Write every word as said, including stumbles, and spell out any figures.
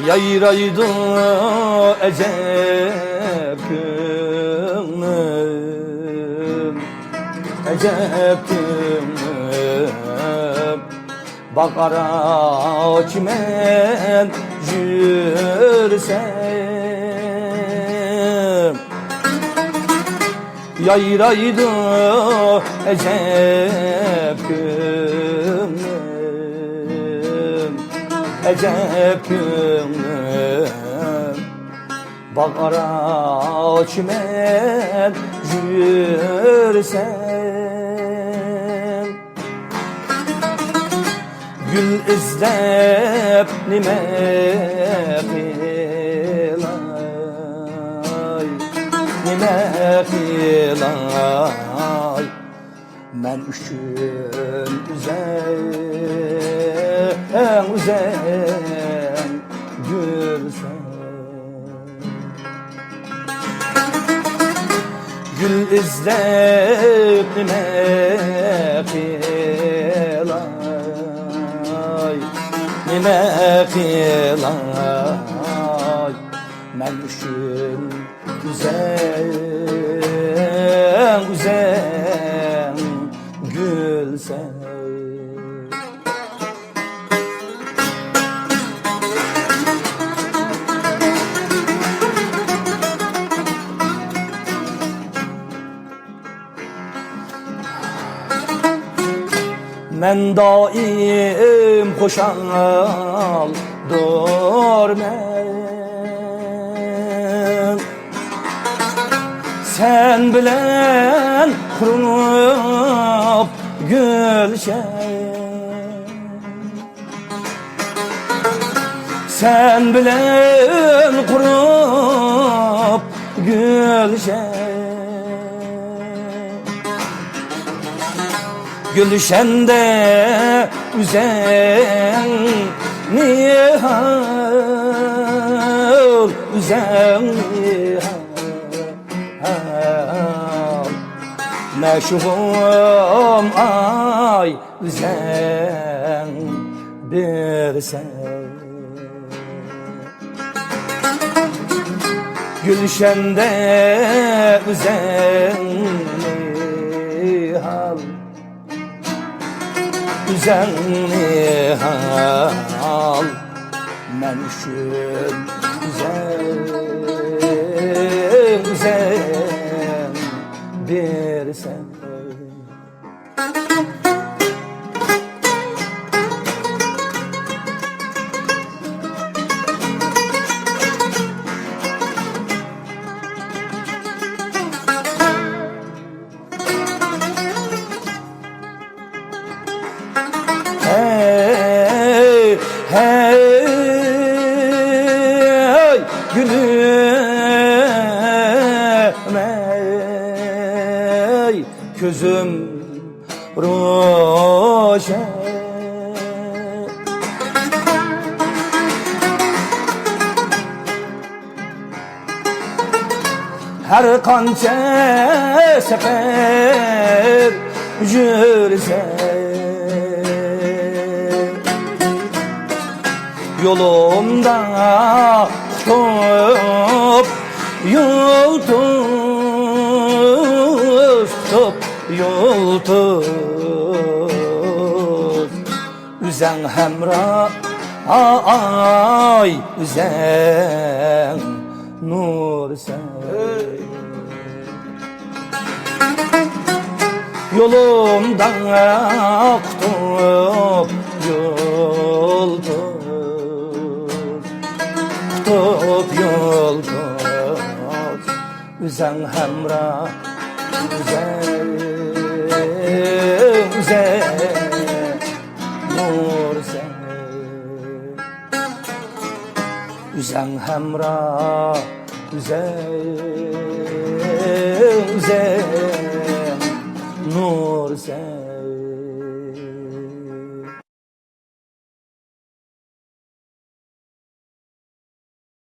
يايرايدۇ ئەجەب كۆڭلۈم، ئەجەب كۆڭلۈم. باغ ئارا چىمەن يۈرسەم، يايرايدۇ ئەجەب كۆڭلۈم، ئەجەب كۆڭلۈم. باغ ئارا چىمەن يۈرسەم، گۈل ئىزدەپ نېمە قىلاي، نېمە قىلاي؟ مەن ئۈچۈن ئۈزەڭ، ئۈزەڭ گۈلسەن. گۈل ئىزدەپ نېمە قىلاي، نېمە قىلاي؟ مەن ئۈچۈن ئۈزەڭ، ئۈزەڭ گۈلسەن. مەن دائىم خۇشالدۇرمەن، سەن بىلەن قۇرۇپ گۈلشەن. سەن بىلەن قۇرۇپ گۈلشەن، گۈلشەندە ئۈزەڭ نىھال، ئۈزەڭ نىھال. مەشۇقۇم ئاي، ئۈزەڭ بېرىسەن. گۈلشەندە ئۈزەڭ نىھال، ئۈزەڭ نىھال. مەن ئۈچۈن ئۈزەڭ، ئۈزەڭ بېرىسەن. ھەي، ھەي، گۈلۈم ئەي، كۆزۈم روشەن. ھەر قانچە سەپەر يۈرسەم، يولۇمدا قۇتۇپ يۇلتۇز، قۇتۇپ يۇلتۇز. ئۆزەڭ ھەمراھ، ئاي، ئۆزەڭ نۇرسەن. يولۇمدا قۇتۇپ يۇلتۇز، قۇتۇپ يۇلتۇز. ئۆزەڭ ھەمراھ، ئۆزەڭ، ئۆزەڭ نۇرسەن. ئۆزەڭ ھەمراھ، ئۆزەڭ، ئۆزەڭ.